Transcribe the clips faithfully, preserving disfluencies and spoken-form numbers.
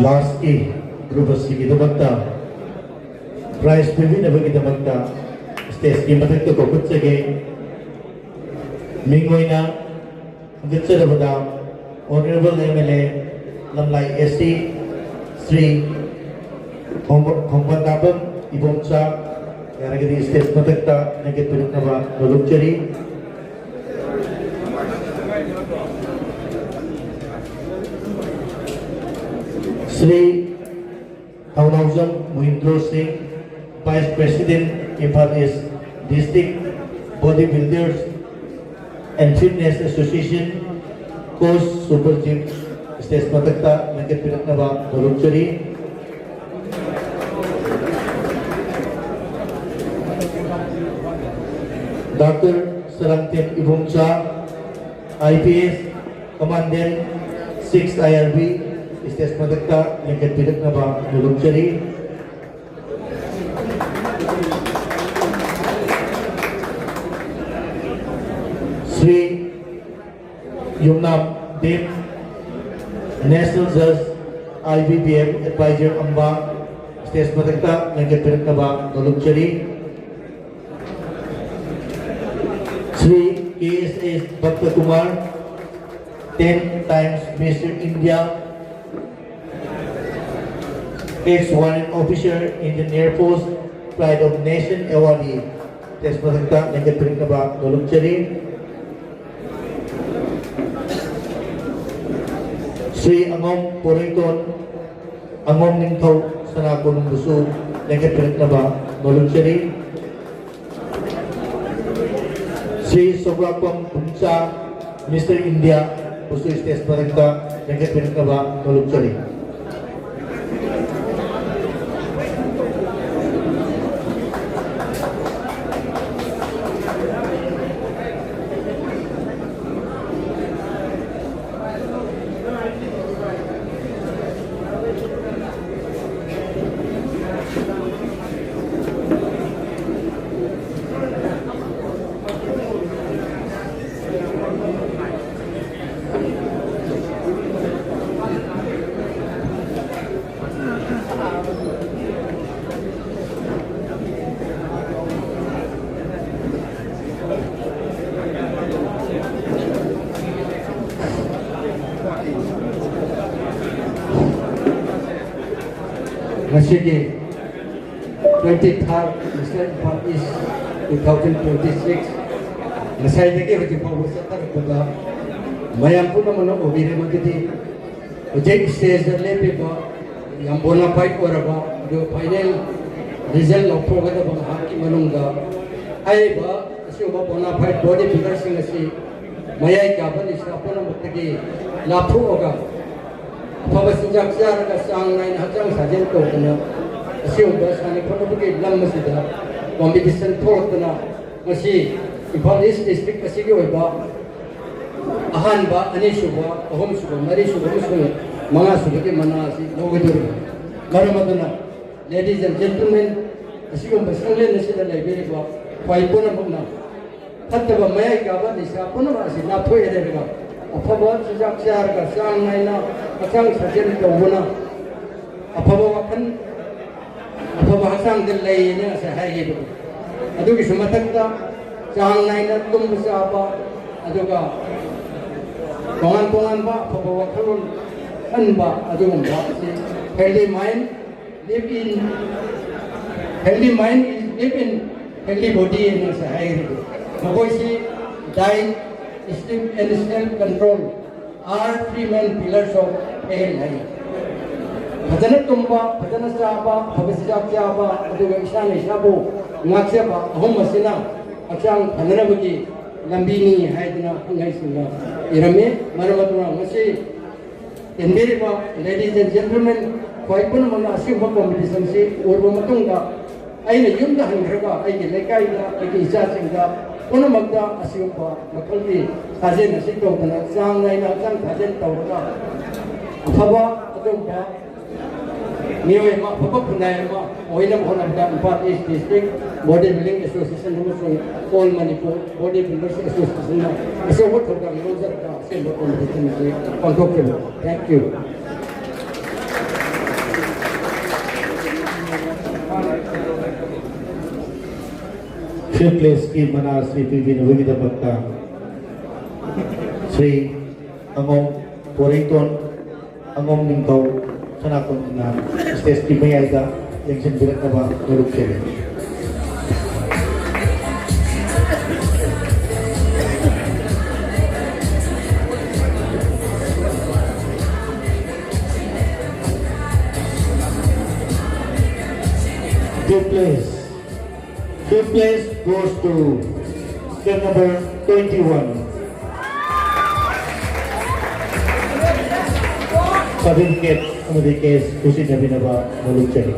Lastꯀꯤ group ꯑꯁꯤꯒꯤꯗꯃꯛꯇ prize ꯄꯤꯕꯤꯅꯕꯒꯤꯗꯃꯛꯇ stageꯀꯤ ꯃꯊꯛꯇ ꯀꯧꯈꯠꯆꯒꯦ꯫ ꯃꯤꯡ ꯑꯣꯏꯅ ꯈꯟꯒꯠꯆꯔꯕꯗ Honourable M L A ꯂꯝꯂꯥꯏ A C Shri ꯈꯣꯡꯕ-, ꯈꯣꯡꯕꯟ ꯀꯥꯄꯝ ꯏꯕꯣꯝꯆꯥ ꯌꯥꯔꯒꯗꯤ stage ꯃꯊꯛꯇ ꯂꯦꯡꯈꯠꯄꯤꯔꯛꯅꯕ ꯅꯣꯜꯂꯨꯛꯆꯔꯤ꯫ Shri Thounaojam Mohindro Singh, Vice President, Imphal East District Body Builders and Fitness Association, Coach Superjim, stage ꯃꯊꯛꯇ ꯂꯦꯡꯈꯠꯄꯤꯔꯛꯅꯕ ꯅꯣꯜꯂꯨꯛꯆꯔꯤ꯫ Doctor Sarangthem Ibomcha, I P S, Commandant six I R B, stage ꯃꯊꯛꯇ ꯂꯦꯡꯈꯠꯄꯤꯔꯛꯅꯕ ꯅꯣꯜꯂꯨꯛꯆꯔꯤ꯫ ꯁ꯭ꯔꯤ ꯌꯨꯝꯅꯥꯝ ꯗꯦꯕ, National Judge, I B B M Advisor ꯑꯝꯕꯥ, stage ꯃꯊꯛꯇ ꯂꯦꯡꯈꯠꯄꯤꯔꯛꯅꯕ ꯅꯣꯜꯂꯨꯛꯆꯔꯤ꯫ Shri K S S ꯚꯛꯇ Kumar, ten times Mister India, ex-warrant officer, Indian Air Force, Pride of Nation awardee, stage ꯃꯊꯛꯇ ꯂꯦꯡꯈꯠꯄꯤꯔꯛꯅꯕ ꯅꯣꯜꯂꯨꯛꯆꯔꯤ꯫ ꯁ꯭ꯔꯤ ꯑꯉꯣꯝ ꯄꯣꯔꯩꯇꯣꯟ, ꯑꯉꯣꯝ ꯅꯤꯡꯊꯧ ꯁꯅꯥ ꯀꯣꯅꯨꯡꯕꯨꯁꯨ ꯂꯦꯡꯈꯠꯄꯤꯔꯛꯅꯕ ꯅꯣꯜꯂꯨꯛꯆꯔꯤ꯫ Shri ꯁꯣꯕ꯭ꯔꯥꯛꯄꯝ ꯄꯨꯝꯆꯥ, Mister India ꯕꯨꯁꯨ stage ꯃꯊꯛꯇ ꯂꯦꯡꯈꯠꯄꯤꯔꯛꯅꯕ ꯅꯣꯜꯂꯨꯛꯆꯔꯤ꯫ ꯉꯁꯤꯒꯤ twenty-third Mister Imphal East two thousand twenty-six ꯉꯁꯥꯏꯗꯒꯤ ꯍꯧꯖꯤꯛ ꯐꯥꯎꯕ ꯆꯠꯊꯔꯛꯄꯗ ꯃꯌꯥꯝ ꯄꯨꯝꯅꯃꯛꯅ ꯎꯕꯤꯔꯦ꯫ ꯃꯗꯨꯗꯤ ꯍꯧꯖꯤꯛ stageꯇ ꯂꯦꯞꯄꯤꯕ ꯌꯥꯝ bona fide ꯑꯣꯏꯔꯕ ꯑꯗꯨ final result ꯂꯧꯊꯣꯛꯀꯗꯕ ꯉꯥꯏꯍꯥꯛꯀꯤ ꯃꯅꯨꯡꯗ ꯍꯥꯏꯔꯤꯕ ꯑꯁꯤꯒꯨꯝꯕ bona fide body builderꯁꯤꯡ ꯑꯁꯤ ꯃꯌꯥꯏ ꯀꯥꯕ ꯅꯤꯁꯥ ꯄꯨꯝꯅꯃꯛꯇꯒꯤ ꯂꯥꯞꯊꯣꯛꯑꯒ ꯑꯐꯕ ꯆꯤꯟꯖꯥꯛ ꯆꯥꯔꯒ ꯆꯥꯡ ꯅꯥꯏꯅ ꯍꯛꯆꯥꯡ ꯁꯥꯖꯦꯜ ꯇꯧꯗꯅ ꯑꯁꯤꯒꯨꯝꯕ ꯁꯥꯟꯅ ꯈꯣꯠꯅꯕꯒꯤ ꯂꯝ ꯑꯁꯤꯗ competition ꯊꯣꯛꯂꯛꯇꯅ ꯉꯁꯤ ꯏꯝꯐꯥꯜ ꯏꯁ ꯗꯤꯁꯇ꯭ꯔꯤꯛ ꯑꯁꯤꯒꯤ ꯑꯣꯏꯕ ꯑꯍꯥꯟꯕ, ꯑꯅꯤꯁꯨꯕ, ꯑꯍꯨꯝꯁꯨꯕ, ꯃꯔꯤꯁꯨꯕ ꯑꯃꯁꯨꯡ ꯃꯉꯥꯁꯨꯕꯒꯤ ꯃꯅꯥ ꯑꯁꯤ ꯂꯧꯒꯗꯧꯔꯤꯕꯅꯤ꯫ ꯃꯔꯝ ꯑꯗꯨꯅ ladies and gentlemen, ꯑꯁꯤꯒꯨꯝꯕ ꯁꯪꯂꯦꯟ ꯑꯁꯤꯗ ꯂꯩꯕꯤꯔꯤꯕ ꯈ꯭ꯋꯥꯏ ꯄꯨꯝꯅꯃꯛꯅ ꯐꯠꯇꯕ ꯃꯌꯥꯏ ꯀꯥꯕ ꯅꯤꯁꯥ ꯄꯨꯝꯅꯃꯛ ꯑꯁꯤ ꯂꯥꯞꯊꯣꯛꯑꯦ ꯂꯩꯔꯒ ꯑꯐꯕ ꯆꯤꯟꯖꯥꯛ ꯆꯥꯔꯒ ꯆꯥꯡ ꯅꯥꯏꯅ ꯍꯛꯆꯥꯡ ꯁꯥꯖꯦꯜ ꯇꯧꯕꯅ ꯑꯐꯕ ꯋꯥꯈꯜ, ꯑꯐꯕ ꯍꯛꯆꯥꯡꯗ ꯂꯩꯌꯦꯅ ꯉꯁꯥꯏ ꯍꯥꯏꯈꯤꯕꯗꯣ, ꯑꯗꯨꯒꯤꯁꯨ ꯃꯊꯛꯇ ꯆꯥꯡ ꯅꯥꯏꯅ ꯇꯨꯝꯕ ꯆꯥꯕ, ꯑꯗꯨꯒ ꯇꯣꯉꯥꯟ ꯇꯣꯉꯥꯟꯕ ꯑꯐꯕ ꯋꯥꯈꯜꯂꯣꯟ ꯈꯟꯕ, ꯑꯗꯨꯒꯨꯝꯕ ꯑꯁꯤ healthy mind live in healthy mind is live in healthy body ꯍꯥꯏꯅ ꯉꯁꯥꯏ ꯍꯥꯏꯈꯤꯕꯗꯣ, ꯃꯈꯣꯏꯁꯤ diet, sleep and self control are three main pillars of health ꯍꯥꯏ꯫ ꯐꯖꯅ ꯇꯨꯝꯕ, ꯐꯖꯅ ꯆꯥꯕ, ꯑꯐꯕ ꯆꯤꯟꯖꯥꯛ ꯆꯥꯕ, ꯑꯗꯨꯒ ꯏꯁꯥꯅ ꯏꯁꯥꯕꯨ ꯉꯥꯛꯆꯕ, ꯑꯍꯨꯝ ꯑꯁꯤꯅ ꯍꯛꯆꯥꯡ ꯐꯅꯅꯕꯒꯤ ꯂꯝꯕꯤꯅꯤ ꯍꯥꯏꯗꯅ ꯈꯪꯍꯩꯁꯤꯡꯅ ꯏꯔꯝꯃꯤ꯫ ꯃꯔꯝ ꯑꯗꯨꯅ ꯉꯁꯤ ꯇꯤꯟꯕꯤꯔꯤꯕ ladies and gentlemen, ꯈ꯭ꯋꯥꯏ ꯄꯨꯝꯅꯃꯛꯅ ꯑꯁꯤꯒꯨꯝꯕ competitionꯁꯤ ꯎꯔꯕ ꯃꯇꯨꯡꯗ ꯑꯩꯅ ꯌꯨꯝꯗ ꯍꯟꯈ꯭ꯔꯒ ꯑꯩꯒꯤ ꯂꯩꯀꯥꯏꯗ, ꯑꯩꯒꯤ ꯏꯆꯥꯁꯤꯡꯗ ꯄꯨꯝꯅꯃꯛꯇ ꯑꯁꯤꯒꯨꯝꯕ ꯃꯈꯜꯒꯤ ꯁꯥꯖꯦꯜ ꯑꯁꯤ ꯇꯧꯗꯅ ꯆꯥꯡ ꯅꯥꯏꯅ ꯍꯛꯆꯥꯡ ꯁꯥꯖꯦꯜ ꯇꯧꯔꯒ ꯑꯐꯕ ꯑꯗꯨꯒꯨꯝꯕ ꯃꯤꯑꯣꯏ ꯑꯃ, ꯑꯐꯕ ꯈꯨꯟꯅꯥꯏ ꯑꯃ ꯑꯣꯏꯅꯕ ꯍꯣꯠꯅꯕꯗ ꯏꯝꯐꯥꯜ ꯏꯁ ꯗꯤꯁꯇ꯭ꯔꯤꯛ ꯕꯣꯗꯤ ꯕꯤꯜꯗꯤꯡ ꯑꯦꯁꯣꯁꯤꯌꯦꯁꯟ ꯑꯃꯁꯨꯡ ꯑꯣꯜ ꯃꯅꯤꯄꯨꯔ ꯕꯣꯗꯤ ꯕꯤꯜꯗꯔꯁ ꯑꯦꯁꯣꯁꯤꯌꯦꯁꯟꯅ ꯑꯆꯧꯕ ꯊꯧꯗꯥꯡ ꯂꯧꯖꯔꯒ ꯑꯁꯤꯒꯨꯝꯕ competition ꯑꯁꯤ ꯄꯥꯡꯊꯣꯛꯈꯤꯕꯅꯤ꯫ Thank you. Fifth placeꯀꯤ ꯃꯅꯥ ꯑꯁꯤ ꯄꯤꯕꯤꯅꯕꯒꯤꯗꯃꯛꯇ ꯁ꯭ꯔꯤ ꯑꯉꯣꯝ ꯄꯣꯔꯩꯇꯣꯟ, ꯑꯉꯣꯝ ꯅꯤꯡꯊꯧ, ꯁꯅꯥꯇꯣꯝꯕꯤꯅ stage-ꯀꯤ ꯃꯌꯥꯏꯗ ꯌꯦꯡꯁꯤꯟꯕꯤꯔꯛꯅꯕ ꯅꯣꯂꯨꯛꯆꯔꯤ꯫ Fifth place. Fifth place goes to club number twenty-one. Certificate ꯑꯃꯗꯤ cash ꯈꯨꯠꯁꯤꯟꯅꯕꯤꯅꯕ ꯅꯣꯂꯨꯛꯆꯔꯤ꯫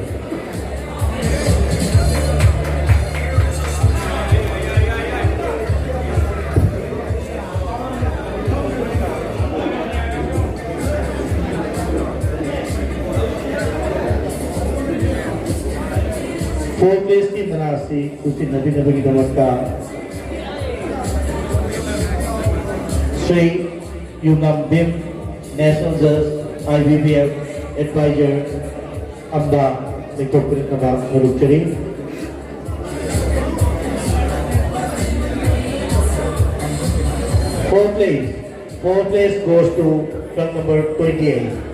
Fourth place-ꯀꯤ ꯃꯅꯥ ꯑꯁꯤ ꯈꯨꯠꯁꯤꯟꯅꯕꯤꯅꯕꯒꯤꯗꯃꯛꯇ ꯁ꯭ꯔꯤ ꯌꯨꯅꯥꯝ ꯚꯤꯝ, National Judge, I B B F Advisor, ꯑꯝꯕꯥ ꯂꯦꯡꯊꯣꯛꯄꯤꯔꯛꯅꯕ ꯅꯣꯂꯨꯛꯆꯔꯤ꯫ Fourth place, fourth place goes to club number twenty-eight.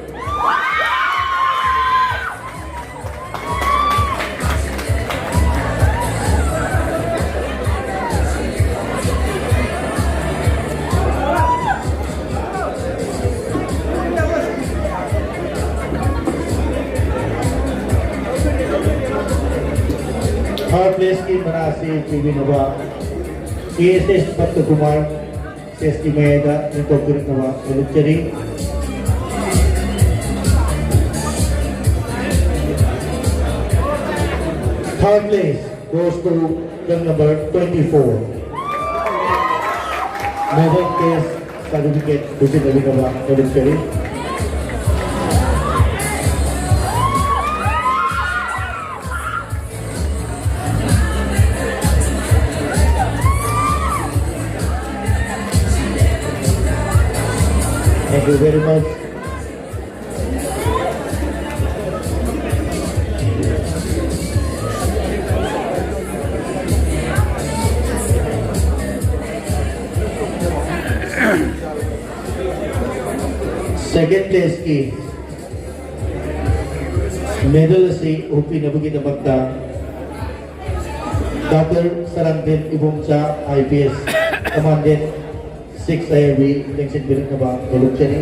Third place-ꯀꯤ ꯃꯅꯥ ꯑꯁꯤ ꯄꯤꯕꯤꯅꯕ K S S ꯄꯠꯇ Kumar, stage-ꯀꯤ ꯃꯌꯥꯏꯗ ꯂꯦꯡꯊꯣꯛꯄꯤꯔꯛꯅꯕ ꯅꯣꯂꯨꯛꯆꯔꯤ꯫ Third place goes to club number twenty-four. Mobile cash certificate ꯈꯨꯠꯁꯤꯟꯅꯕꯤꯅꯕ ꯅꯣꯂꯨꯛꯆꯔꯤ꯫ Thank you very much. Second place-ꯀꯤ Medal ꯑꯁꯤ ꯍꯨꯞꯄꯤꯅꯕꯒꯤꯗꯃꯛꯇ doctor ꯁꯔꯥꯟꯗꯦꯟ Ibomcha, I P S, Commandant six I R B, ꯂꯦꯡꯁꯤꯟꯕꯤꯔꯛꯅꯕ ꯅꯣꯂꯨꯛꯆꯔꯤ꯫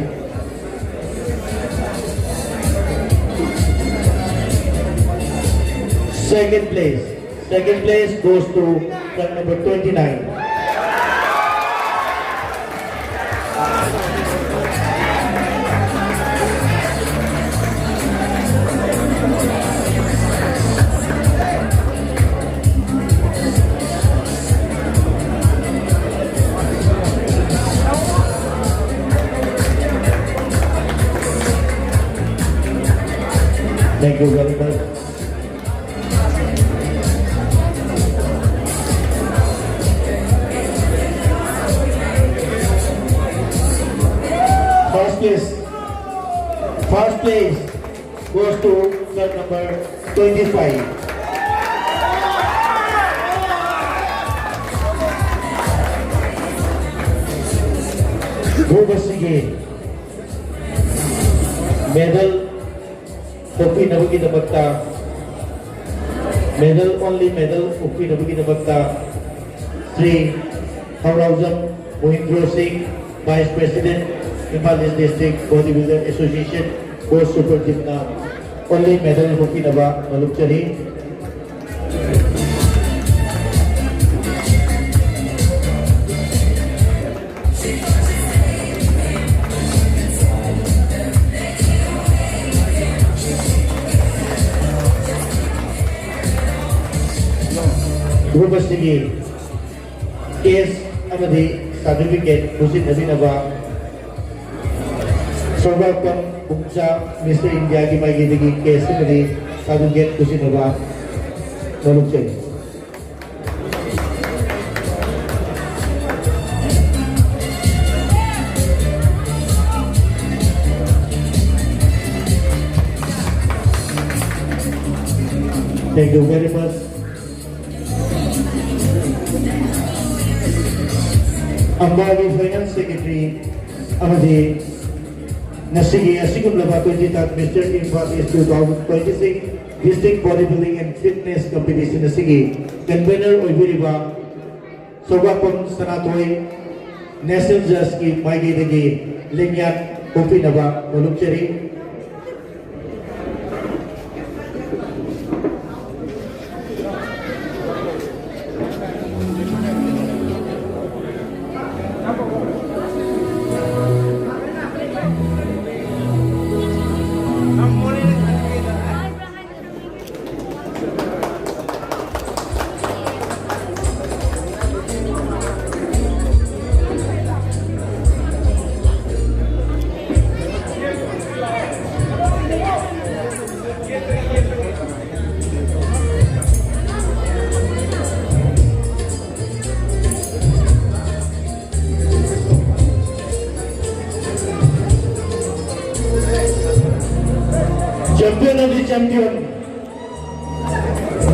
Second place, second place goes to club number twenty-nine. Thank you very much. First place. First place goes to club number twenty-five. Group ꯑꯁꯤꯒꯤ medal ꯍꯨꯞꯄꯤꯅꯕꯒꯤꯗꯃꯛꯇ, medal, only medal ꯍꯨꯞꯄꯤꯅꯕꯒꯤꯗꯃꯛꯇ Shri Thounaojam Mohindro Singh, Vice President, Imphal East District Bodybuilder Association, Coach Super Gymꯅ only medal ꯍꯨꯞꯄꯤꯅꯕ ꯅꯣꯂꯨꯛꯆꯔꯤ꯫ Group ꯑꯁꯤꯒꯤ cash ꯑꯃꯗꯤ certificate ꯈꯨꯠꯁꯤꯟꯅꯕꯤꯅꯕ ꯁꯣꯔꯕꯥꯛꯄꯝ ꯄꯨꯡꯆꯥ Mister Indiaꯒꯤ ꯃꯥꯏꯀꯩꯗꯒꯤ cash ꯑꯃꯗꯤ certificate ꯈꯨꯠꯁꯤꯟꯅꯕ ꯅꯣꯂꯨꯛꯆꯔꯤ꯫ Thank you very much. ꯑꯝꯕꯥꯒꯤ Finance Secretary ꯑꯃꯗꯤ ꯉꯁꯤꯒꯤ ꯑꯁꯤꯒꯨꯝꯂꯕ twenty-third Mister Imphal East two thousand twenty-six District Bodybuilding and Fitness Competition ꯑꯁꯤꯒꯤ convener ꯑꯣꯏꯕꯤꯔꯤꯕ ꯁꯧꯒꯥꯄꯝ ꯁꯅꯥꯊꯣꯏ National Judgeꯀꯤ ꯃꯥꯏꯀꯩꯗꯒꯤ ꯂꯦꯡꯌꯥꯟ ꯍꯨꯞꯄꯤꯅꯕ ꯅꯣꯂꯨꯛꯆꯔꯤ꯫ Champion of the champion,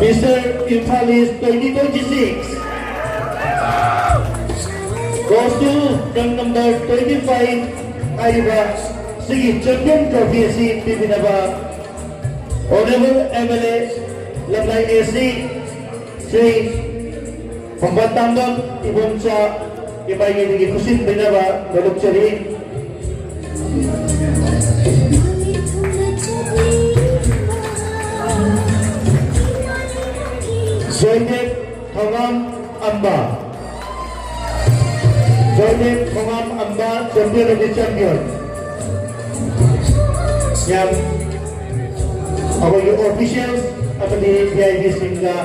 Mister Imphal East twenty twenty-six goes to rank number twenty-five ꯍꯥꯏꯔꯤꯕ ꯁꯤꯒꯤ champion trophy ꯑꯁꯤ ꯄꯤꯕꯤꯅꯕ Honorable M L A ꯂꯝꯂꯥꯏ A C Shri ꯈꯣꯡꯕꯥꯟ ꯇꯥꯡꯕꯝ Ibomcha ꯏꯃꯥꯏꯒꯤꯗꯒꯤ ꯈꯨꯠꯁꯤꯟꯕꯤꯅꯕ ꯅꯣꯂꯨꯛꯆꯔꯤ꯫ ꯖꯣꯏꯗꯦꯕ ꯊꯧꯉꯥꯝ ꯑꯝꯕ꯫ ꯖꯣꯏꯗꯦꯕ ꯊꯧꯉꯥꯝ ꯑꯝꯕ, champion of the champion꯫ ꯌꯥꯝ ꯑꯩꯈꯣꯏꯒꯤ officials ꯑꯃꯗꯤ V I Pꯁꯤꯡꯒ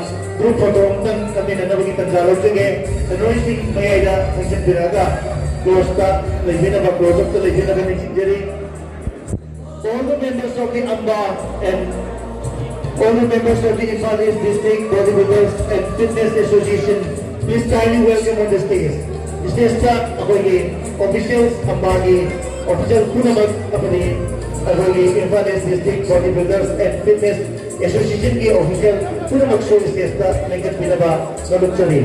group photo ꯑꯃꯇꯪ ꯀꯥꯃꯤꯟꯅꯅꯕꯒꯤ ꯇꯥꯟꯖꯥ ꯂꯧꯖꯒꯦ꯫ ꯁꯥꯟꯅꯔꯣꯏꯁꯤꯡ ꯃꯌꯥꯏꯗ ꯆꯪꯁꯤꯟꯕꯤꯔꯛꯑꯒ closeꯇ ꯂꯩꯕꯤꯅꯕ, closeupꯇ ꯂꯩꯕꯤꯅꯕ ꯅꯤꯡꯁꯤꯡꯖꯔꯤ꯫ All the members of the AMBA and all the members of the Imphal East District Bodybuilders and Fitness Association, please kindly welcome on the stage. Stageꯇ ꯑꯩꯈꯣꯏꯒꯤ officials, AMBAꯒꯤ official ꯄꯨꯝꯅꯃꯛ ꯑꯃꯗꯤ ꯑꯩꯈꯣꯏꯒꯤ Imphal East District Bodybuilders and Fitness Associationꯒꯤ official ꯄꯨꯝꯅꯃꯛꯁꯨ stageꯇ ꯂꯦꯡꯈꯠꯄꯤꯅꯕ ꯅꯣꯂꯨꯛꯆꯔꯤ꯫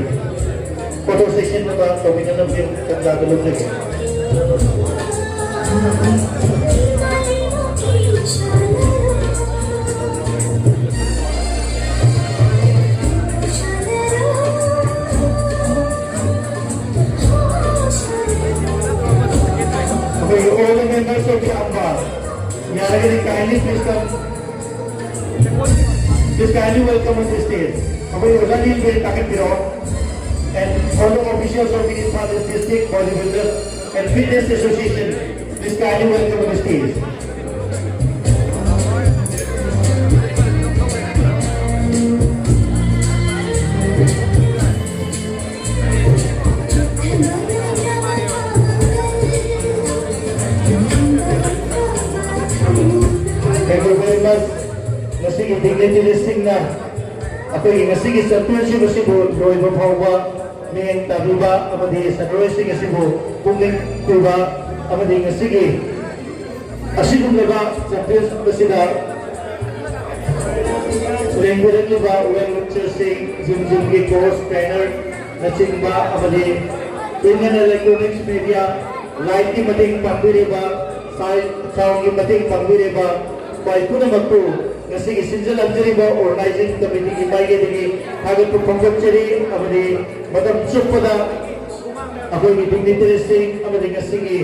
Photo session ꯑꯃ ꯇꯧꯃꯤꯟꯅꯅꯕꯒꯤ ꯇꯥꯟꯖꯥꯗꯨ ꯂꯧꯖꯒꯦ꯫ ꯌꯥꯔꯒꯗꯤ kindly please come. Please kindly welcome on the stage. ꯑꯩꯈꯣꯏ ꯑꯣꯖꯥ ꯅꯤꯜꯕꯦ ꯀꯥꯈꯠꯄꯤꯔꯛꯑꯣ. And all the officials of the Imphal District Bodybuilders and Fitness Association, please kindly welcome on the stage. Thank you very much. ꯉꯁꯤꯒꯤ dignitaries ꯁꯤꯡꯅ ꯑꯩꯈꯣꯏꯒꯤ ꯉꯁꯤꯒꯤ championship ꯑꯁꯤꯕꯨ ꯂꯣꯏꯕ ꯐꯥꯎꯕ ꯃꯤꯠꯌꯦꯡ ꯇꯥꯕꯤꯕ ꯑꯃꯗꯤ ꯁꯥꯟꯅꯔꯣꯏꯁꯤꯡ ꯑꯁꯤꯕꯨ ꯄꯨꯛꯅꯤꯡ ꯍꯨꯕ ꯑꯃꯗꯤ ꯉꯁꯤꯒꯤ ꯑꯁꯤꯒꯨꯝꯂꯕ championship ꯑꯁꯤꯗ ꯂꯦꯡꯕꯤꯔꯛꯂꯤꯕ well wisherꯁꯤꯡ, gym gymꯒꯤ coach, trainer ꯅꯆꯤꯡꯕ ꯑꯃꯗꯤ print and electronics media, light ꯀꯤ ꯃꯇꯦꯡ ꯄꯥꯡꯕꯤꯔꯤꯕ, sound ꯒꯤ ꯃꯇꯦꯡ ꯄꯥꯡꯕꯤꯔꯤꯕ ꯈ꯭ꯋꯥꯏ ꯄꯨꯝꯅꯃꯛꯄꯨ ꯉꯁꯤꯒꯤ ꯁꯤꯟꯖ ꯂꯥꯡꯖꯔꯤꯕ organizing committee ꯒꯤ ꯃꯥꯏꯀꯩꯗꯒꯤ ꯊꯥꯒꯠꯄ ꯐꯣꯡꯗꯣꯛꯆꯔꯤ꯫ ꯑꯃꯗꯤ ꯃꯇꯝ ꯆꯨꯞꯄꯗ ꯑꯩꯈꯣꯏꯒꯤ dignitaries ꯁꯤꯡ ꯑꯃꯗꯤ ꯉꯁꯤꯒꯤ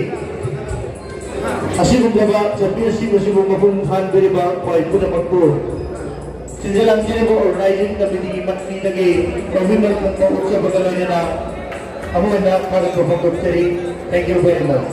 ꯑꯁꯤꯒꯨꯝꯂꯕ championship ꯑꯁꯤꯕꯨ ꯃꯄꯨꯡ ꯐꯥꯍꯟꯕꯤꯔꯤꯕ ꯈ꯭ꯋꯥꯏ ꯄꯨꯝꯅꯃꯛꯄꯨ ꯁꯤꯟꯖ ꯂꯥꯡꯖꯔꯤꯕ organizing committee ꯒꯤ ꯃꯥꯏꯀꯩꯗꯒꯤ ꯇꯧꯕꯤꯃꯜ ꯊꯝꯕ ꯎꯠꯆꯕꯒ ꯂꯣꯏꯅꯅ ꯑꯃꯨꯛ ꯍꯟꯅ ꯊꯥꯒꯠꯄ ꯐꯣꯡꯗꯣꯛꯆꯔꯤ꯫ Thank you very much.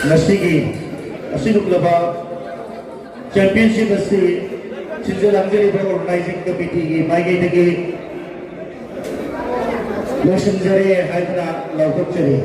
ꯉꯁꯤꯒꯤ ꯑꯁꯤꯒꯨꯝꯂꯕ ꯆꯦꯝꯄꯤꯌꯟꯁꯤꯞ ꯑꯁꯤ ꯁꯤꯟꯖ ꯂꯥꯡꯖꯔꯤꯕ ꯑꯣꯔꯒꯅꯥꯏꯖꯤꯡ ꯀꯃꯤꯇꯤꯒꯤ ꯃꯥꯏꯀꯩꯗꯒꯤ ꯂꯣꯏꯁꯤꯟꯖꯔꯦ ꯍꯥꯏꯗꯨꯅ ꯂꯥꯎꯊꯣꯛꯆꯔꯤ꯫